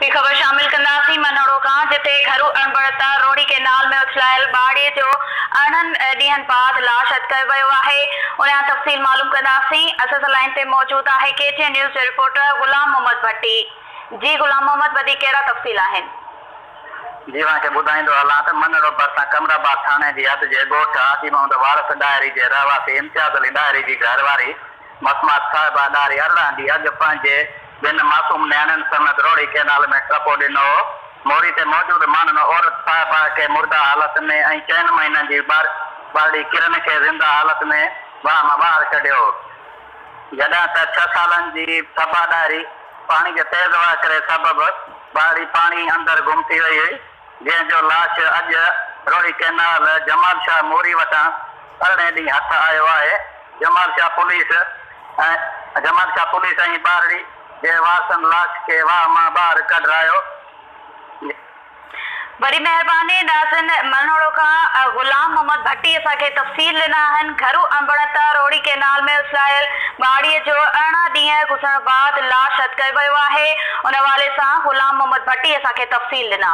ٻي خبر شامل ڪنداسين منهڙو کان جتي گهرو اڻبڻت روهڙي ڪينال ۾ اڇلايل ٻارڙي جو 18 ڏينهن بعد لاش هٿ ڪيو ويو آهي ان جا تفصيل معلوم ڪنداسين اسان سان لائين تي موجود آهي ڪي ٽي اين نيوز جو رپورٽر غلام محمد ڀٽي جي غلام محمد وڌيڪ ڪهڙا تفصيل آهن. جي اوهان کي ٻڌائيندو هلان ته منهڙو ڀرسان قمرآباد ٿاڻي جي حد جي ڳوٺ حاجي محمد وارث ڏاهري جي رهواسي امتياز علي ڏاهري جي گهرواري مسمات صاحبه ڏاهري 18 ڏينهن اڳ پنهنجي ٻن معصوم نياڻين سميت روهڙي ڪئنال ۾ ٽپو ڏنو هو. موري تي موجود ماڻهن عورت صاحبه کي مرده حالت ۾ ۽ چئن مهينن جي ٻارڙي ڪرن کي زنده حالت ۾ واهه مان ٻاهر ڪڍيو. جڏهن ته ڇهه سالن جي صبا ڏاهري پاڻي جي تيز وهڪري سبب ٻارڙي پاڻي اندر گم ٿي وئي هئي. جنهن جو لاش اڄ روهڙي ڪئنال جمال شاهه موري وٽان ارڙهين ڏينهن هٿ آيو آهي. جمال شاهه پوليس ۽ جمال شاهه پوليس ۽ ٻارڙي جي وارثن لاش کي واهه مان ٻاهر ڪڍرايو. وڏي مهرباني ناظرين منهڙو کان غلام محمد ڀٽي اسان کي تفصيل ڏنا آهن گهرو اڻبڻت روهڙي ڪئنال ۾ اڇلايل ٻارڙي جو 18 ڏينهن گذرڻ بعد لاش هٿ ڪيو ويو آهي ان حوالي سان غلام محمد ڀٽي اسان کي تفصيل ڏنا.